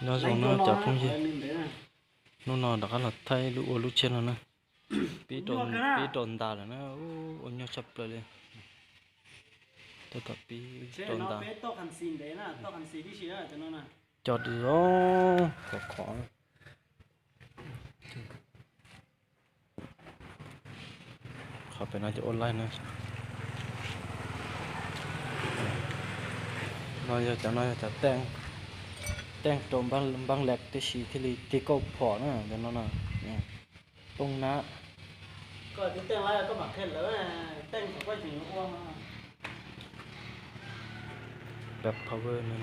Nyob zoo na cov phooj ywg, hnub no rov qab los thaij lub ua lub tsheb no na. Pib rau ntas lawm na, ua nyuaj tshaj plaws li. Tab tom pib rau ntas. Cov di khov khov. Qhov pem no ces ua laij na. No yog cov no yog cov teej rau npab lek tib si thiaj li tig kauj phom na, cov no na. Tooj nab. Power no.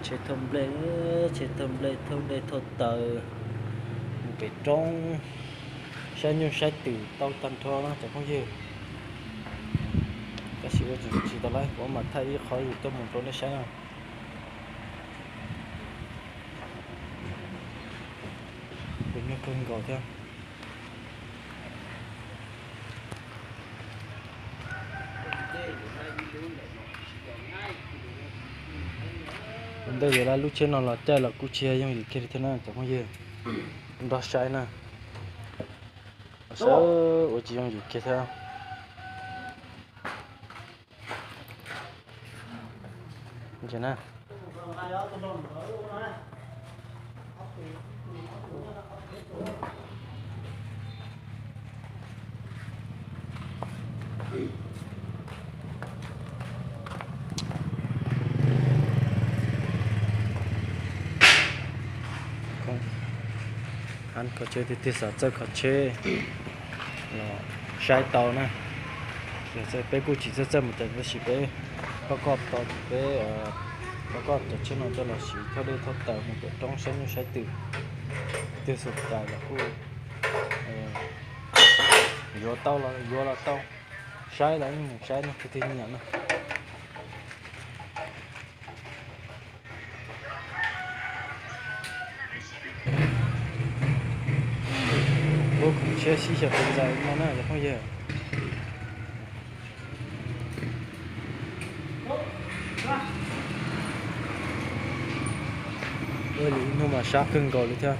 Tsheb thauj nplej, tsheb thauj nplej thauj dej thauj taws mus pem roob, saib nyuj saib twm tau tag nrho cov phooj ywg. Tab sis ua tseem tsis tau lawm, kuv mam thaij ib qho yus tuaj mus rau nej saib na. Ua nyuaj kawg nkaus thiab. Ua ntej yuav lub tsheb no los caij los kuj tsis yooj yim kiag li thiab na cov phooj ywg. Nrog saib na. Saib ua tsis yooj yim kiag thiab. Hab kho tsheb tiag tiag, xav txawj kho tsheb los saib tau na. Peb kuj tsis txawj txawj mus tsev tab sis peb rov qab tau, peb rov qab cov tsheb no coj los siv thauj dej thauj taws mus pem roob saib nyuj saib twm. Twg xus tais los kuj yuav tau los yuav los tau, saib los yeej mus saib no, tus twg nyiam no. Lub khoom tsheb sib xyaw tus ntxais no na cov phooj ywg. Ua li ib hnub mas sab kawg nkaus li thiab.